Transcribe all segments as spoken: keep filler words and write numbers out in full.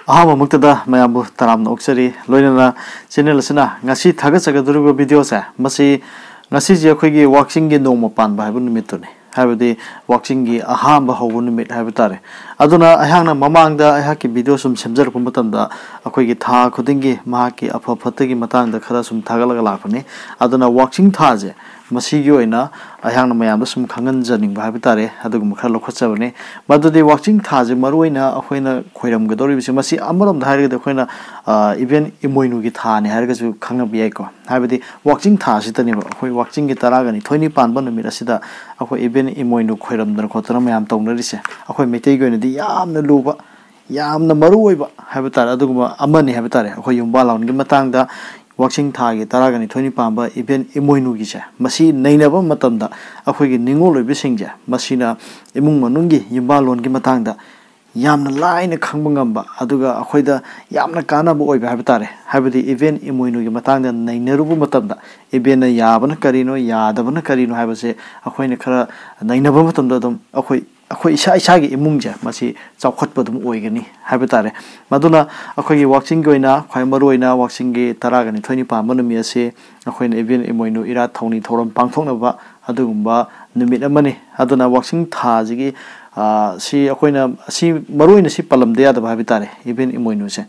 ꯑꯍꯥꯟꯕꯃꯛꯇꯗ ꯃꯌꯥꯝꯕꯨ ꯇꯔꯥꯝꯅ ꯑꯣꯛꯆꯔꯤ꯫ ꯂꯣꯏꯅꯅ channel ꯑꯁꯤꯅ ꯉꯁꯤ ꯊꯥꯒꯠꯆꯒꯗꯧꯔꯤꯕ video ꯁꯦ, ꯃꯁꯤ ꯉꯁꯤꯁꯦ ꯑꯩꯈꯣꯏꯒꯤ ꯋꯥꯛꯆꯤꯡꯒꯤ ꯅꯣꯡꯃ ꯄꯥꯟꯕ ꯍꯥꯏꯕ ꯅꯨꯃꯤꯠꯇꯨꯅꯤ꯫ ꯍꯥꯏꯕꯗꯤ ꯋꯥꯛꯆꯤꯡꯒꯤ ꯑꯍꯥꯟꯕ ꯍꯧꯕ ꯅꯨꯃꯤꯠ ꯍꯥꯏꯕ ꯇꯥꯔꯦ꯫ ꯑꯗꯨꯅ ꯑꯩꯍꯥꯛꯅ ꯃꯃꯥꯡꯗ ꯑꯩꯍꯥꯛꯀꯤ video ꯁꯨꯝ ꯁꯦꯝꯖꯔꯛꯄ ꯃꯇꯝꯗ, ꯑꯩꯈꯣꯏꯒꯤ ꯊꯥ ꯈꯨꯗꯤꯡꯒꯤ ꯃꯍꯥꯛꯀꯤ ꯑꯐ ꯐꯠꯇꯒꯤ ꯃꯇꯥꯡꯗ ꯈꯔ ꯁꯨꯝ ꯊꯥꯒꯠꯂꯒ ꯂꯥꯛꯄꯅꯤ꯫ ꯑꯗꯨꯅ ꯋꯥꯛꯆꯤꯡ ꯊꯥꯁꯦ, ꯃꯁꯤꯒꯤ ꯑꯣꯏꯅ ꯑꯩꯍꯥꯛꯅ ꯃꯌꯥꯝꯗ ꯁꯨꯝ ꯈꯪꯍꯟꯖꯅꯤꯡꯕ ꯍꯥꯏꯕ ꯇꯥꯔꯦ, ꯑꯗꯨꯒꯨꯝꯕ ꯈꯔ ꯂꯧꯈꯠꯆꯕꯅꯤ꯫ ꯃꯗꯨꯗꯤ ꯋꯥꯛꯆꯤꯡ ꯊꯥꯁꯦ ꯃꯔꯨꯑꯣꯏꯅ ꯑꯩꯈꯣꯏꯅ ꯈꯣꯏꯔꯝꯒꯗꯧꯔꯤꯕꯁꯦ, ꯃꯁꯤ ꯑꯃꯔꯣꯝꯗ ꯍꯥꯏꯔꯒꯗꯤ ꯑꯩꯈꯣꯏꯅ, ꯑ, even ꯏꯃꯣꯏꯅꯨꯒꯤ ꯊꯥꯅꯤ ꯍꯥꯏꯔꯒꯁꯨ ꯈꯪꯅꯕ ꯌꯥꯏꯀꯣ꯫ ꯍꯥꯏꯕꯗꯤ ꯋꯥꯛꯆꯤꯡ ꯊꯥ ꯑꯁꯤꯗꯅꯦꯕ ꯑꯩꯈꯣꯏ ꯋꯥꯛꯆꯤꯡꯒꯤ ꯇꯔꯥꯒ ꯅꯤꯊꯣꯏꯅꯤ ꯄꯥꯟꯕ ꯅꯨꯃꯤꯠ ꯑꯁꯤꯗ ꯑꯩꯈꯣꯏ even ꯏꯃꯣꯏꯅꯨ ꯈꯣꯏꯔꯝꯗꯅ ꯈꯣꯠꯇꯅ ꯃꯌꯥꯝ ꯇꯧꯅꯔꯤꯁꯦ꯫ ꯑꯩꯈꯣꯏ ꯃꯩꯇꯩꯒꯤ ꯑꯣꯏꯅꯗꯤ ꯌꯥꯝꯅ ꯂꯨꯕ, ꯌꯥꯝꯅ ꯃꯔꯨ ꯑꯣꯏꯕ ꯍꯥꯏꯕ ꯇꯥꯔꯦ, ꯑꯗꯨꯒꯨꯝꯕ ꯑꯃꯅꯤ ꯍꯥꯏꯕ ꯇꯥꯔꯦ꯫ ꯑꯩꯈꯣꯏ ꯌꯨꯝꯕꯥꯜ ꯂꯥꯟꯒꯤ ꯃꯇꯥꯡꯗ ꯋꯥꯛꯆꯤꯡ ꯊꯥꯒꯤ ꯇꯔꯥꯒ ꯅꯤꯊꯣꯏꯅꯤ ꯄꯥꯟꯕ even ꯏꯃꯣꯏꯅꯨꯒꯤꯁꯦ, ꯃꯁꯤ ꯅꯩꯅꯕ ꯃꯇꯝꯗ ꯑꯩꯈꯣꯏꯒꯤ ꯅꯤꯡꯉꯣꯜ ꯑꯣꯏꯕꯁꯤꯡꯁꯦ, ꯃꯁꯤꯅ ꯏꯃꯨꯡ ꯃꯅꯨꯡꯒꯤ ꯌꯨꯝꯕꯥꯜꯂꯣꯟꯒꯤ ꯃꯇꯥꯡꯗ ꯌꯥꯝꯅ ꯂꯥꯏꯅ ꯈꯪꯕ ꯉꯝꯕ, ꯑꯗꯨꯒ ꯑꯩꯈꯣꯏꯗ ꯌꯥꯝꯅ ꯀꯥꯟꯅꯕ ꯑꯣꯏꯕ ꯍꯥꯏꯕ ꯇꯥꯔꯦ꯫ ꯍꯥꯏꯕꯗꯤ even ꯏꯃꯣꯏꯅꯨꯒꯤ ꯃꯇꯥꯡꯗ ꯅꯩꯅꯔꯨꯕ ꯃꯇꯝꯗ, even ꯅ ꯌꯥꯕꯅ ꯀꯔꯤꯅꯣ, ꯌꯥꯗꯕꯅ ꯀꯔꯤꯅꯣ ꯍꯥꯏꯕꯁꯦ ꯑꯩꯈꯣꯏꯅ ꯈꯔ ꯅꯩꯅꯕ ꯃꯇꯝꯗ, ꯑꯗꯨꯝ ꯑꯩꯈꯣꯏ, ꯑꯩꯈꯣꯏ ꯏꯁꯥ ꯏꯁꯥꯒꯤ ꯏꯃꯨꯡꯁꯦ ꯃꯁꯤ ꯆꯥꯎꯈꯠꯄ ꯑꯗꯨꯝ ꯑꯣꯏꯒꯅꯤ ꯍꯥꯏꯕ ꯇꯥꯔꯦ꯫ ꯃꯗꯨꯅ ꯑꯩꯈꯣꯏꯒꯤ ꯋꯥꯛꯆꯤꯡꯒꯤ ꯑꯣꯏꯅ, ꯈ꯭ꯋꯥꯏ ꯃꯔꯨꯑꯣꯏꯅ ꯋꯥꯛꯆꯤꯡꯒꯤ ꯇꯔꯥꯒ ꯅꯤꯊꯣꯏꯅꯤ ꯄꯥꯟꯕ ꯅꯨꯃꯤꯠ ꯑꯁꯤ ꯑꯩꯈꯣꯏꯅ even ꯏꯃꯣꯏꯅꯨ ꯏꯔꯥꯠ ꯊꯧꯅꯤ ꯊꯧꯔꯝ ꯄꯥꯡꯊꯣꯛꯅꯕ ꯑꯗꯨꯒꯨꯝꯕ ꯅꯨꯃꯤꯠ ꯑꯃꯅꯤ꯫ ꯑꯗꯨꯅ ꯋꯥꯛꯆꯤꯡ ꯊꯥꯁꯤꯒꯤ, ꯑ, ꯁꯤ ꯑꯩꯈꯣꯏꯅ, ꯑꯁꯤ ꯃꯔꯨꯑꯣꯏꯅ ꯁꯤ ꯄꯜꯂꯝꯗ ꯌꯥꯗꯕ ꯍꯥꯏꯕ ꯇꯥꯔꯦ, even ꯏꯃꯣꯏꯅꯨꯁꯦ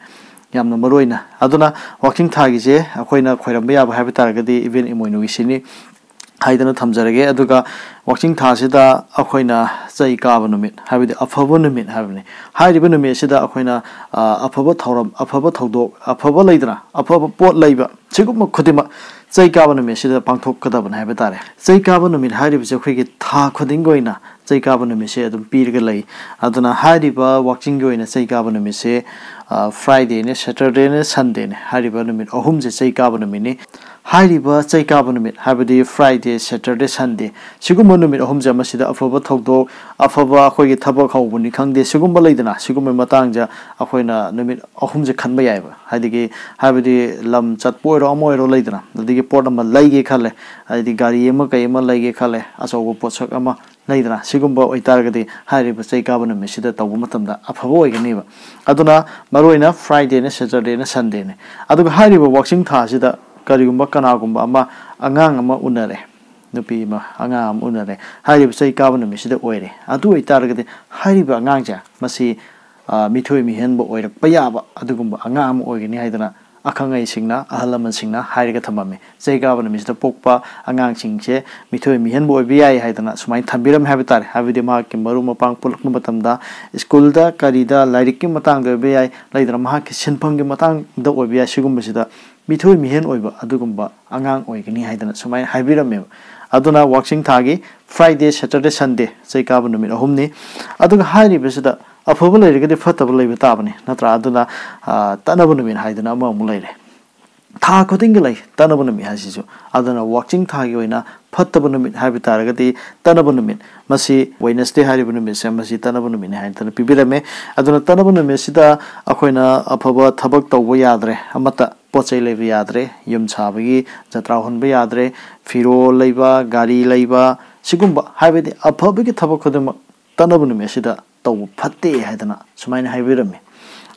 ꯌꯥꯝꯅ ꯃꯔꯨꯑꯣꯏꯅ꯫ ꯑꯗꯨꯅ ꯋꯥꯛꯆꯤꯡ ꯊꯥꯒꯤꯁꯦ ꯑꯩꯈꯣꯏꯅ ꯈꯣꯏꯔꯝꯕ ꯌꯥꯕ ꯍꯥꯏꯕ ꯇꯥꯔꯒꯗꯤ even ꯏꯃꯣꯏꯅꯨꯒꯤꯁꯤꯅꯤ ꯍꯥꯏꯗꯅ ꯊꯝꯖꯔꯒꯦ꯫ ꯑꯗꯨꯒ ꯋꯥꯛꯆꯤꯡ ꯊꯥꯁꯤꯗ ꯑꯩꯈꯣꯏꯅ ꯆꯩ ꯀꯥꯕ ꯅꯨꯃꯤꯠ, ꯍꯥꯏꯕꯗꯤ ꯑꯐꯕ ꯅꯨꯃꯤꯠ ꯍꯥꯏꯕꯅꯤ꯫ ꯍꯥꯏꯔꯤꯕ ꯅꯨꯃꯤꯠ ꯑꯁꯤꯗ ꯑꯩꯈꯣꯏꯅ, ꯑ, ꯑꯐꯕ ꯊꯧꯔꯝ, ꯑꯐꯕ ꯊꯧꯗꯣꯛ, ꯑꯐꯕ ꯂꯩꯗꯅ, ꯑꯐꯕ ꯄꯣꯠ ꯂꯩꯕ, ꯁꯤꯒꯨꯝꯕ ꯈꯨꯗꯤꯡꯃꯛ ꯆꯩ ꯀꯥꯕ ꯅꯨꯃꯤꯠꯁꯤꯗ ꯄꯥꯡꯊꯣꯛꯀꯗꯕꯅꯤ ꯍꯥꯏꯕ ꯇꯥꯔꯦ꯫ ꯆꯩ ꯀꯥꯕ ꯅꯨꯃꯤꯠ ꯍꯥꯏꯔꯤꯕꯁꯦ ꯑꯩꯈꯣꯏꯒꯤ ꯊꯥ ꯈꯨꯗꯤꯡꯒꯤ ꯑꯣꯏꯅ ꯆꯩ ꯀꯥꯕ ꯅꯨꯃꯤꯠꯁꯦ ꯑꯗꯨꯝ ꯄꯤꯔꯒ ꯂꯩ꯫ ꯑꯗꯨꯅ ꯍꯥꯏꯔꯤꯕ ꯋꯥꯛꯆꯤꯡꯒꯤ ꯑꯣꯏꯅ ꯆꯩ ꯀꯥꯕ ꯅꯨꯃꯤꯠꯁꯦ, ꯑ, Friday ꯅꯦ, Saturday ꯅꯦ, Sunday ꯅꯦ꯫ ꯍꯥꯏꯔꯤꯕ ꯅꯨꯃꯤꯠ ꯑꯍꯨꯝꯁꯦ ꯆꯩ ꯀꯥꯕ ꯅꯨꯃꯤꯠꯅꯤ꯫ ꯍꯥꯏꯔꯤꯕ ꯆꯩ ꯀꯥꯕ ꯅꯨꯃꯤꯠ, ꯍꯥꯏꯕꯗꯤ Friday, Saturday, Sunday, ꯁꯤꯒꯨꯝꯕ ꯅꯨꯃꯤꯠ ꯑꯍꯨꯝꯁꯦ ꯃꯁꯤꯗ ꯑꯐꯕ ꯊꯧꯗꯣꯛ, ꯑꯐꯕ ꯑꯩꯈꯣꯏꯒꯤ ꯊꯕꯛ ꯍꯧꯕꯅꯤ ꯈꯪꯗꯦ, ꯁꯤꯒꯨꯝꯕ ꯂꯩꯗꯅ, ꯁꯤꯒꯨꯝꯕ ꯃꯇꯥꯡꯁꯦ ꯑꯩꯈꯣꯏꯅ ꯅꯨꯃꯤꯠ ꯑꯍꯨꯝꯁꯦ ꯈꯟꯕ ꯌꯥꯏꯑꯕ꯫ ꯍꯥꯏꯗꯤ, ꯍꯥꯏꯕꯗꯤ ꯂꯝ ꯆꯠꯄ ꯑꯣꯏꯔꯣ, ꯑꯃ ꯑꯣꯏꯔꯣ ꯂꯩꯗꯅ, ꯑꯗꯒꯤ ꯄꯣꯠ ꯑꯃ ꯂꯩꯒꯦ ꯈꯜꯂꯦ, ꯍꯥꯏꯗꯤ ꯒꯥꯔꯤ ꯑꯃ ꯀꯩ ꯑꯃ ꯂꯩꯒꯦ ꯈꯜꯂꯦ, ꯑꯆꯧꯕ ꯄꯣꯠꯁꯛ ꯑꯃ, ꯂꯩꯗꯅ, ꯁꯤꯒꯨꯝꯕ ꯑꯣꯏꯇꯥꯔꯒꯗꯤ ꯍꯥꯏꯔꯤꯕ ꯆꯩ ꯀꯥꯕ ꯅꯨꯃꯤꯠꯁꯤꯗ ꯇꯧꯕ ꯃꯇꯝꯗ ꯑꯐꯕ ꯑꯣꯏꯒꯅꯦꯕ꯫ ꯑꯗꯨꯅ ꯃꯔꯨꯑꯣꯏꯅ Fridayꯅꯦ, Saturdayꯅꯦ, Sundayꯅꯦ꯫ ꯑꯗꯨꯒ ꯍꯥꯏꯔꯤꯕ ꯋꯥꯛꯆꯤꯡ ꯊꯥꯁꯤꯗ ꯀꯔꯤꯒꯨꯝꯕ ꯀꯅꯥꯒꯨꯝꯕ ꯑꯃ, ꯑꯉꯥꯡ ꯑꯃ ꯎꯅꯔꯦ, ꯅꯨꯄꯤ ꯑꯃ, ꯑꯉꯥꯡ ꯑꯃ ꯎꯅꯔꯦ, ꯍꯥꯏꯔꯤꯕ ꯆꯩ ꯀꯥꯕ ꯅꯨꯃꯤꯠꯁꯤꯗ ꯑꯣꯏꯔꯦ꯫ ꯑꯗꯨ ꯑꯣꯏꯇꯥꯔꯒꯗꯤ ꯍꯥꯏꯔꯤꯕ ꯑꯉꯥꯡꯁꯦ ꯃꯁꯤ, ꯑ, ꯃꯤꯊꯣꯏ ꯃꯤꯍꯦꯟꯕ ꯑꯣꯏꯔꯛꯄ ꯌꯥꯕ ꯑꯗꯨꯒꯨꯝꯕ ꯑꯉꯥꯡ ꯑꯃ ꯑꯣꯏꯒꯅꯤ ꯍꯥꯏꯗꯅ ꯑꯈꯪ ꯑꯍꯩꯁꯤꯡꯅ, ꯑꯍꯜ ꯂꯃꯟꯁꯤꯡꯅ ꯍꯥꯏꯔꯒ ꯊꯝꯃꯝꯃꯤ꯫ ꯆꯩ ꯀꯥꯕ ꯅꯨꯃꯤꯠꯁꯤꯗ ꯄꯣꯛꯄ ꯑꯉꯥꯡꯁꯤꯡꯁꯦ ꯃꯤꯊꯣꯏ ꯃꯤꯍꯦꯟꯕ ꯑꯣꯏꯕ ꯌꯥꯏ ꯍꯥꯏꯗꯅ ꯁꯨꯃꯥꯏꯅ ꯊꯝꯕꯤꯔꯝꯃꯦ ꯍꯥꯏꯕ ꯇꯥꯔꯦ꯫ ꯍꯥꯏꯕꯗꯤ ꯃꯍꯥꯛꯀꯤ ꯃꯔꯨꯞ ꯃꯄꯥꯡ ꯄꯨꯜꯂꯛꯄ ꯃꯇꯝꯗ, ꯁ꯭ꯀꯨꯜꯗ ꯀꯔꯤꯗ ꯂꯥꯏꯔꯤꯛꯀꯤ ꯃꯇꯥꯡꯗ ꯑꯣꯏꯕ ꯌꯥꯏ, ꯂꯩꯗꯅ, ꯃꯍꯥꯛꯀꯤ ꯁꯤꯟꯐꯝꯒꯤ ꯃꯇꯥꯡꯗ ꯑꯣꯏꯕ ꯌꯥꯏ, ꯁꯤꯒꯨꯝꯕꯁꯤꯗ ꯃꯤꯊꯣꯏ ꯃꯤꯍꯦꯟ ꯑꯣꯏꯕ ꯑꯗꯨꯒꯨꯝꯕ ꯑꯉꯥꯡ ꯑꯣꯏꯒꯅꯤ ꯍꯥꯏꯗꯅ ꯁꯨꯃꯥꯏꯅ ꯍꯥꯏꯕꯤꯔꯝꯃꯦꯕ꯫ ꯑꯗꯨꯅ ꯋꯥꯛꯆꯤꯡ ꯊꯥꯒꯤ Friday, Saturday, Sunday ꯆꯩ ꯀꯥꯕ ꯅꯨꯃꯤꯠ ꯑꯍꯨꯝꯅꯤ꯫ ꯑꯗꯨꯒ ꯍꯥꯏꯔꯤꯕꯁꯤꯗ ꯑꯐꯕ ꯂꯩꯔꯒꯗꯤ ꯐꯠꯇꯕ ꯂꯩꯕ ꯇꯥꯕꯅꯤ, ꯅꯠꯇ꯭ꯔꯥ? ꯑꯗꯨꯅ, ꯑ, ꯇꯠꯅꯕ ꯅꯨꯃꯤꯠ ꯍꯥꯏꯗꯅ ꯑꯃꯃꯨꯛ ꯂꯩꯔꯦ꯫ ꯊꯥ ꯈꯨꯗꯤꯡꯒꯤ ꯂꯩ ꯇꯠꯅꯕ ꯅꯨꯃꯤꯠ ꯍꯥꯏꯁꯤꯁꯨ꯫ ꯑꯗꯨꯅ ꯋꯥꯛꯆꯤꯡ ꯊꯥꯒꯤ ꯑꯣꯏꯅ ꯐꯠꯇꯕ ꯅꯨꯃꯤꯠ ꯍꯥꯏꯕ ꯇꯥꯔꯒꯗꯤ ꯇꯠꯅꯕ ꯅꯨꯃꯤꯠ, ꯃꯁꯤ Wednesday ꯍꯥꯏꯔꯤꯕ ꯅꯨꯃꯤꯠꯁꯦ, ꯃꯁꯤ ꯇꯠꯅꯕ ꯅꯨꯃꯤꯠꯅꯤ ꯍꯥꯏꯗꯅ ꯄꯤꯕꯤꯔꯝꯃꯦ꯫ ꯑꯗꯨꯅ ꯇꯠꯅꯕ ꯅꯨꯃꯤꯠꯁꯤꯗ ꯑꯩꯈꯣꯏꯅ ꯑꯐꯕ ꯊꯕꯛ ꯇꯧꯕ ꯌꯥꯗ꯭ꯔꯦ, ꯑꯃꯠꯇ ꯄꯣꯠ ꯆꯩ ꯂꯩꯕ ꯌꯥꯗ꯭ꯔꯦ, ꯌꯨꯝ ꯁꯥꯕꯒꯤ ꯖꯇ꯭ꯔꯥ ꯍꯨꯟꯕ ꯌꯥꯗ꯭ꯔꯦ, ꯐꯤꯔꯣꯜ ꯂꯩꯕ, ꯒꯥꯔꯤ ꯂꯩꯕ, ꯁꯤꯒꯨꯝꯕ, ꯍꯥꯏꯕꯗꯤ ꯑꯐꯕꯒꯤ ꯊꯕꯛ ꯈꯨꯗꯤꯡꯃꯛ ꯇꯠꯅꯕ ꯅꯨꯃꯤꯠꯁꯤꯗ ꯇꯧꯕ ꯐꯠꯇꯦ ꯍꯥꯏꯗꯅ ꯁꯨꯃꯥꯏꯅ ꯍꯥꯏꯕꯤꯔꯝꯃꯤ꯫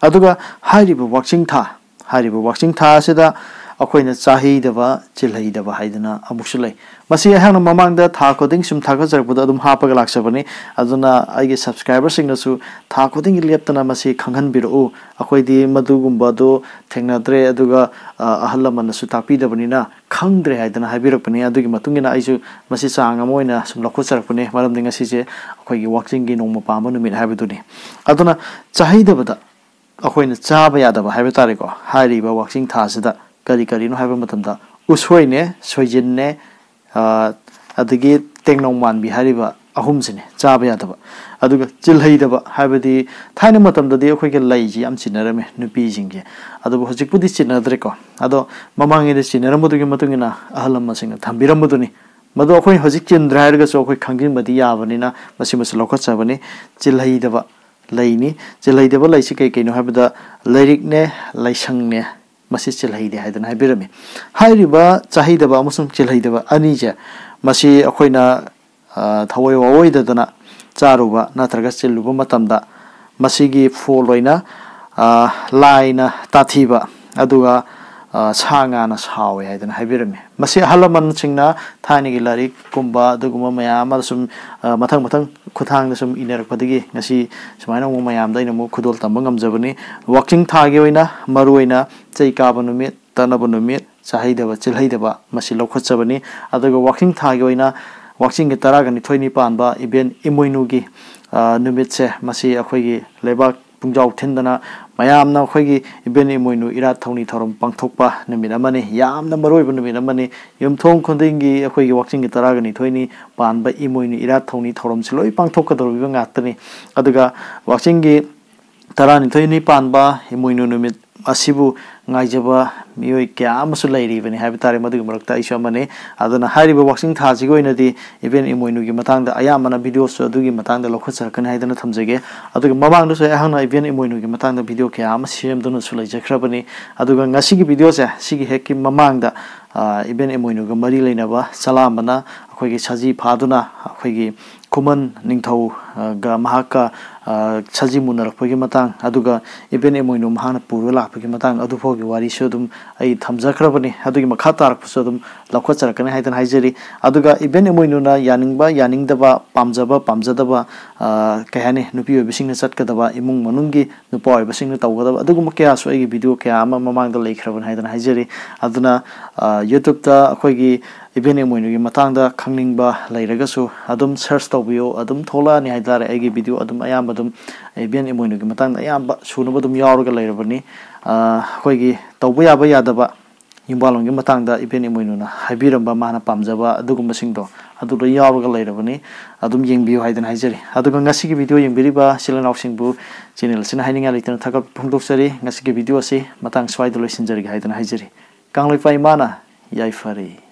ꯑꯗꯨꯒ ꯍꯥꯏꯔꯤꯕ ꯋꯥꯛꯆꯤꯡ ꯊꯥ, ꯍꯥꯏꯔꯤꯕ ꯋꯥꯛꯆꯤꯡ ꯊꯥ ꯑꯁꯤꯗ ꯑꯩꯈꯣꯏꯅ ꯆꯥꯍꯩꯗꯕ, ꯆꯤꯜꯍꯩꯗꯕ ꯍꯥꯏꯗꯅ ꯑꯃꯨꯛꯁꯨ ꯂꯩ꯫ ꯃꯁꯤ ꯑꯩꯍꯥꯛꯅ ꯃꯃꯥꯡꯗ ꯊꯥ ꯈꯨꯗꯤꯡ ꯁꯨꯝ ꯊꯥꯒꯠꯆꯔꯛꯄꯗ ꯑꯗꯨꯝ ꯍꯥꯞꯄꯒ ꯂꯥꯛꯆꯕꯅꯤ꯫ ꯑꯗꯨꯅ ꯑꯩꯒꯤ subscriberꯁꯤꯡꯅꯁꯨ ꯊꯥ ꯈꯨꯗꯤꯡꯒꯤ ꯂꯦꯞꯇꯅ ꯃꯁꯤ ꯈꯪꯍꯟꯕꯤꯔꯛꯎ꯫ ꯑꯩꯈꯣꯏꯗꯤ ꯃꯗꯨꯒꯨꯝꯕꯗꯣ ꯊꯦꯡꯅꯗ꯭ꯔꯦ, ꯑꯗꯨꯒ, ꯑ, ꯑꯍꯜ ꯂꯃꯟꯅꯁꯨ ꯇꯥꯛꯄꯤꯗꯕꯅꯤꯅ ꯈꯪꯗ꯭ꯔꯦ ꯍꯥꯏꯗꯅ ꯍꯥꯏꯕꯤꯔꯛꯄꯅꯤ꯫ ꯑꯗꯨꯒꯤ ꯃꯇꯨꯡ ꯏꯟꯅ ꯑꯩꯁꯨ ꯃꯁꯤ ꯆꯥꯡ ꯑꯃ ꯑꯣꯏꯅ ꯁꯨꯝ ꯂꯧꯈꯠꯆꯔꯛꯄꯅꯤ, ꯃꯔꯝꯗꯤ ꯉꯁꯤꯁꯦ ꯑꯩꯈꯣꯏꯒꯤ ꯋꯥꯛꯆꯤꯡꯒꯤ ꯅꯣꯡꯃ ꯄꯥꯟꯕ ꯅꯨꯃꯤꯠ ꯍꯥꯏꯕꯗꯨꯅꯤ꯫ ꯑꯗꯨꯅ ꯆꯥꯍꯩꯗꯕꯗ ꯑꯩꯈꯣꯏꯅ ꯆꯥꯕ ꯌꯥꯗꯕ ꯍꯥꯏꯕ ꯇꯥꯔꯦꯀꯣ, ꯍꯥꯏꯔꯤꯕ ꯋꯥꯛꯆꯤꯡ ꯊꯥꯁꯤꯗ ꯀꯔꯤ ꯀꯔꯤꯅꯣ ꯍꯥꯏꯕ ꯃꯇꯝꯗ ꯎꯁꯣꯏꯅꯦ, ꯁꯣꯏꯖꯤꯟꯅꯦ, ꯑ, ꯑꯗꯒꯤ ꯇꯦꯡꯅꯧ ꯃꯥꯟꯕꯤ ꯍꯥꯏꯔꯤꯕ ꯑꯍꯨꯝꯁꯤꯅꯦ ꯆꯥꯕ ꯌꯥꯗꯕ꯫ ꯑꯗꯨꯒ ꯆꯤꯜꯍꯩꯗꯕ ꯍꯥꯏꯕꯗꯤ ꯊꯥꯏꯅ ꯃꯇꯝꯗꯗꯤ ꯑꯩꯈꯣꯏꯒꯤ ꯂꯩꯁꯤ ꯌꯥꯝ ꯆꯤꯟꯅꯔꯝꯃꯦ ꯅꯨꯄꯤꯁꯤꯡꯁꯦ, ꯑꯗꯨꯕꯨ ꯍꯧꯖꯤꯛꯄꯨꯗꯤ ꯆꯤꯟꯅꯗ꯭ꯔꯦꯀꯣ꯫ ꯑꯗꯣ ꯃꯃꯥꯡꯉꯩꯗ ꯆꯤꯟꯅꯔꯝꯕꯗꯨꯒꯤ ꯃꯇꯨꯡ ꯏꯟꯅ ꯑꯍꯜ ꯂꯃꯟꯁꯤꯡꯅ ꯊꯝꯕꯤꯔꯝꯕꯗꯨꯅꯤ꯫ ꯃꯗꯨ ꯑꯩꯈꯣꯏ ꯍꯧꯖꯤꯛ ꯆꯤꯟꯗ꯭ꯔꯦ ꯍꯥꯏꯔꯒꯁꯨ ꯑꯩꯈꯣꯏ ꯈꯪꯖꯤꯟꯕꯗꯤ ꯌꯥꯕꯅꯤꯅ ꯃꯁꯤꯃꯁꯨ ꯂꯧꯈꯠꯆꯕꯅꯤ꯫ ꯆꯤꯜꯍꯩꯗꯕ ꯂꯩꯅꯤ꯫ ꯆꯤꯜꯍꯩꯗꯕ ꯂꯩꯁꯤ ꯀꯩ ꯀꯩꯅꯣ ꯍꯥꯏꯕꯗ ꯂꯥꯏꯔꯤꯛꯅꯦ, ꯂꯥꯏꯁꯪꯅꯦ, ꯃꯁꯤ ꯆꯤꯜꯍꯩꯗꯦ ꯍꯥꯏꯗꯅ ꯍꯥꯏꯕꯤꯔꯝꯃꯤ꯫ ꯍꯥꯏꯔꯤꯕ ꯆꯥꯍꯩꯗꯕ ꯑꯃꯁꯨꯡ ꯆꯤꯜꯍꯩꯗꯕ ꯑꯅꯤꯁꯦ, ꯃꯁꯤ ꯑꯩꯈꯣꯏꯅ ꯊꯋꯥꯏ ꯋꯥꯑꯣꯏꯗꯗꯅ ꯆꯥꯔꯨꯕ ꯅꯠꯇ꯭ꯔꯒ ꯆꯤꯜꯂꯨꯕ ꯃꯇꯝꯗ ꯃꯁꯤꯒꯤ ꯐꯣꯜ ꯑꯣꯏꯅ ꯂꯥꯏꯅ ꯇꯥꯊꯤꯕ, ꯑꯗꯨꯒ ꯁꯥ ꯉꯥꯅ ꯁꯥꯎꯋꯦ ꯍꯥꯏꯗꯅ ꯍꯥꯏꯕꯤꯔꯝꯃꯤ꯫ ꯃꯁꯤ ꯑꯍꯜ ꯂꯃꯟꯁꯤꯡꯅ ꯊꯥꯏꯅꯒꯤ ꯂꯥꯏꯔꯤꯛꯀꯨꯝꯕ ꯑꯗꯨꯒꯨꯝꯕ ꯃꯌꯥꯝ ꯑꯃꯗ ꯁꯨꯝ ꯃꯊꯪ ꯃꯊꯪ ꯈꯨꯠꯊꯥꯡꯗ ꯁꯨꯝ ꯏꯅꯔꯛꯄꯗꯒꯤ ꯉꯁꯤ ꯁꯨꯃꯥꯏꯅ ꯑꯃꯨꯛ ꯃꯌꯥꯝꯗ ꯑꯩꯅ ꯑꯃꯨꯛ ꯈꯨꯗꯣꯜ ꯇꯝꯕ ꯉꯝꯖꯕꯅꯤ꯫ ꯋꯥꯛꯆꯤꯡ ꯊꯥꯒꯤ ꯑꯣꯏꯅ ꯃꯔꯨꯑꯣꯏꯅ ꯆꯩ ꯀꯥꯕ ꯅꯨꯃꯤꯠ, ꯇꯠꯅꯕ ꯅꯨꯃꯤꯠ, ꯆꯥꯍꯩꯗꯕ ꯆꯤꯜꯍꯩꯗꯕ ꯃꯁꯤ ꯂꯧꯈꯠꯆꯕꯅꯤ꯫ ꯑꯗꯨꯒ ꯋꯥꯛꯆꯤꯡ ꯊꯥꯒꯤ ꯑꯣꯏꯅ ꯋꯥꯛꯆꯤꯡꯒꯤ ꯇꯔꯥꯒ ꯅꯤꯊꯣꯏꯅꯤ ꯄꯥꯟꯕ ꯏꯕꯦꯟ ꯏꯃꯣꯏꯅꯨꯒꯤ ꯅꯨꯃꯤꯠꯁꯦ ꯃꯁꯤ ꯑꯩꯈꯣꯏꯒꯤ ꯂꯩꯕꯥꯛ ꯄꯨꯡꯖꯥꯎ ꯊꯤꯟꯗꯅ ꯃꯌꯥꯝꯅ ꯑꯩꯈꯣꯏꯒꯤ ꯏꯕꯦꯟ ꯏꯃꯣꯏꯅꯨ ꯏꯔꯥꯠ ꯊꯧꯅꯤ ꯊꯧꯔꯝ ꯄꯥꯡꯊꯣꯛꯄ ꯅꯨꯃꯤꯠ ꯑꯃꯅꯤ꯫ ꯌꯥꯝꯅ ꯃꯔꯨ ꯑꯣꯏꯕ ꯅꯨꯃꯤꯠ ꯑꯃꯅꯤ꯫ ꯌꯨꯝꯊꯣꯡ ꯈꯨꯗꯤꯡꯒꯤ ꯑꯩꯈꯣꯏꯒꯤ ꯋꯥꯛꯆꯤꯡꯒꯤ ꯇꯔꯥꯒ ꯅꯤꯊꯣꯏꯅꯤ ꯄꯥꯟꯕ ꯏꯃꯣꯏꯅꯨ ꯏꯔꯥꯠ ꯊꯧꯅꯤ ꯊꯧꯔꯝꯁꯤ ꯂꯣꯏ ꯄꯥꯡꯊꯣꯛꯀꯗꯧꯔꯤꯕ ꯉꯥꯛꯇꯅꯤ꯫ ꯑꯗꯨꯒ ꯋꯥꯛꯆꯤꯡꯒꯤ ꯇꯔꯥꯅꯤꯊꯣꯏꯅꯤ ꯄꯥꯟꯕ ꯏꯃꯣꯏꯅꯨ ꯅꯨꯃꯤꯠ ꯑꯁꯤꯕꯨ ꯉꯥꯏꯖꯕ ꯃꯤꯑꯣꯏ ꯀꯌꯥ ꯑꯃꯁꯨ ꯂꯩꯔꯤꯕꯅꯤ ꯍꯥꯏꯕ ꯇꯥꯔꯦ꯫ ꯃꯗꯨꯒꯤ ꯃꯔꯛꯇ ꯑꯩꯁꯨ ꯑꯃꯅꯤ꯫ ꯑꯗꯨꯅ ꯍꯥꯏꯔꯤꯕ ꯋꯥꯛꯆꯤꯡ ꯊꯥꯁꯤꯒꯤ ꯑꯣꯏꯅꯗꯤ ꯏꯕꯦꯟ ꯏꯃꯣꯏꯅꯨꯒꯤ ꯃꯇꯥꯡꯗ ꯑꯌꯥꯝꯕꯅ ꯚꯤꯗꯤꯑꯣꯁꯨ ꯑꯗꯨꯒꯤ ꯃꯇꯥꯡꯗ ꯂꯧꯈꯠꯆꯔꯛꯀꯅꯤ ꯍꯥꯏꯗꯅ ꯊꯝꯖꯒꯦ꯫ ꯑꯗꯨꯒ ꯃꯃꯥꯡꯗꯁꯨ ꯑꯩꯍꯥꯛꯅ ꯏꯕꯦꯟ ꯏꯃꯣꯏꯅꯨꯒꯤ ꯃꯇꯥꯡꯗ ꯚꯤꯗꯤꯑꯣ ꯀꯌꯥ ꯑꯃ ꯁꯦꯝꯗꯨꯅꯁꯨ ꯂꯩꯖꯈ꯭ꯔꯕꯅꯤ꯫ ꯑꯗꯨꯒ ꯉꯁꯤꯒꯤ ꯚꯤꯗꯤꯑꯣꯁꯦ ꯁꯤꯒꯤ ꯍꯦꯛꯀꯤ ꯃꯃꯥꯡꯗ ꯏꯕꯦꯟ ꯏꯃꯣꯏꯅꯨꯒ ꯃꯔꯤ ꯂꯩꯅꯕ ꯆꯂꯥꯝꯕꯅ ꯑꯩꯈꯣꯏꯒꯤ ꯁꯖꯤ ꯐꯥꯗꯨꯅ ꯑꯩꯈꯣꯏꯒꯤ ꯈꯨꯃꯟ ꯅꯤꯡꯊꯧꯒ ꯃꯍꯥꯛꯀ ꯁꯖꯤ ꯃꯨꯟꯅꯔꯛꯄꯒꯤ ꯃꯇꯥꯡ, ꯑꯗꯨꯒ ꯏꯕꯦꯟ ꯏꯃꯣꯏꯅꯨ ꯃꯍꯥꯛꯅ ꯄꯨꯔꯒ ꯂꯥꯛꯄꯒꯤ ꯃꯇꯥꯡ ꯑꯗꯨꯐꯥꯎꯒꯤ ꯋꯥꯔꯤꯁꯨ ꯑꯗꯨꯝ ꯑꯩ ꯊꯝꯖꯈ꯭ꯔꯕꯅꯤ꯫ ꯑꯗꯨꯒꯤ ꯃꯈꯥ ꯇꯥꯔꯛꯄꯁꯨ ꯑꯗꯨꯝ ꯂꯧꯈꯠꯆꯔꯛꯀꯅꯤ ꯍꯥꯏꯗꯅ ꯍꯥꯏꯖꯔꯤ꯫ ꯑꯗꯨꯒ ꯏꯕꯦꯟ ꯏꯃꯣꯏꯅꯨꯅ ꯌꯥꯅꯤꯡꯕ ꯌꯥꯅꯤꯡꯗꯕ, ꯄꯥꯝꯖꯕ ꯄꯥꯝꯖꯗꯕ, ꯀꯩ ꯍꯥꯏꯅꯤ, ꯅꯨꯄꯤ ꯑꯣꯏꯕꯁꯤꯡꯅ ꯆꯠꯀꯗꯕ, ꯏꯃꯨꯡ ꯃꯅꯨꯡꯒꯤ ꯅꯨꯄꯥ ꯑꯣꯏꯕꯁꯤꯡꯅ ꯇꯧꯒꯗꯕ ꯑꯗꯨꯒꯨꯝꯕ ꯀꯌꯥꯁꯨ ꯑꯩꯒꯤ ꯚꯤꯗꯤꯑꯣ ꯀꯌꯥ ꯑꯃ ꯃꯃꯥꯡꯗ ꯂꯩꯈ꯭ꯔꯕꯅꯤ ꯍꯥꯏꯗꯅ ꯍꯥꯏꯖꯔꯤ꯫ ꯑꯗꯨꯅ YouTubeꯇ ꯑꯩꯈꯣꯏꯒꯤ ꯏꯕꯦꯟ ꯏꯃꯣꯏꯅꯨꯒꯤ ꯃꯇꯥꯡꯗ ꯈꯪꯅꯤꯡꯕ ꯂꯩꯔꯒꯁꯨ ꯑꯗꯨꯝ search ꯇꯧꯕꯤꯌꯨ, ꯑꯗꯨꯝ ꯊꯣꯛꯂꯛꯑꯅꯤ ꯍꯥꯏꯇꯥꯔꯦ꯫ ꯑꯩꯒꯤ ꯚꯤꯗꯤꯑꯣ ꯑꯗꯨꯝ ꯑꯌꯥꯝꯕ ꯑꯗꯨꯝ ꯏꯕꯦꯟ ꯏꯃꯣꯏꯅꯨꯒꯤ ꯃꯇꯥꯡꯗ ꯑꯌꯥꯝꯕ ꯁꯨꯅꯕ ꯑꯗꯨꯝ ꯌꯥꯎꯔꯒ ꯂꯩꯔꯕꯅꯤ꯫ ꯑꯩꯈꯣꯏꯒꯤ ꯇꯧꯕ ꯌꯥꯕ ꯌꯥꯗꯕ ꯌꯨꯝꯕꯥꯜꯂꯣꯟꯒꯤ ꯃꯇꯥꯡꯗ ꯏꯕꯦꯟ ꯏꯃꯣꯏꯅꯨꯅ ꯍꯥꯏꯕꯤꯔꯝꯕ ꯃꯥꯅ ꯄꯥꯝꯖꯕ ꯑꯗꯨꯒꯨꯝꯕꯁꯤꯡꯗꯣ ꯑꯗꯨ ꯂꯣꯏ ꯌꯥꯎꯔꯒ ꯂꯩꯔꯕꯅꯤ꯫ ꯑꯗꯨꯝ ꯌꯦꯡꯕꯤꯌꯨ ꯍꯥꯏꯗꯅ ꯍꯥꯏꯖꯔꯤ꯫ ꯑꯗꯨꯒ ꯉꯁꯤꯒꯤ ꯚꯤꯗꯤꯑꯣ ꯌꯦꯡꯕꯤꯔꯤꯕ ꯏꯆꯤꯜ ꯏꯅꯥꯎꯁꯤꯡꯕꯨ channel ꯑꯁꯤꯅ ꯍꯥꯏꯅꯤꯡꯉꯥꯏ ꯂꯩꯇꯅ ꯊꯥꯒꯠꯄ ꯐꯣꯡꯗꯣꯛꯆꯔꯤ꯫ ꯉꯁꯤꯒꯤ ꯚꯤꯗꯤꯑꯣ ꯑꯁꯤ ꯃꯇꯥꯡ ꯁ꯭ꯋꯥꯏꯗ ꯂꯣꯏꯁꯤꯟꯖꯔꯒꯦ ꯍꯥꯏꯗꯅ ꯍꯥꯏꯖꯔꯤ꯫ ꯀꯥꯡꯂꯩꯄꯥꯛ ꯏꯃꯥꯅ ꯌꯥꯏꯐꯔꯦ꯫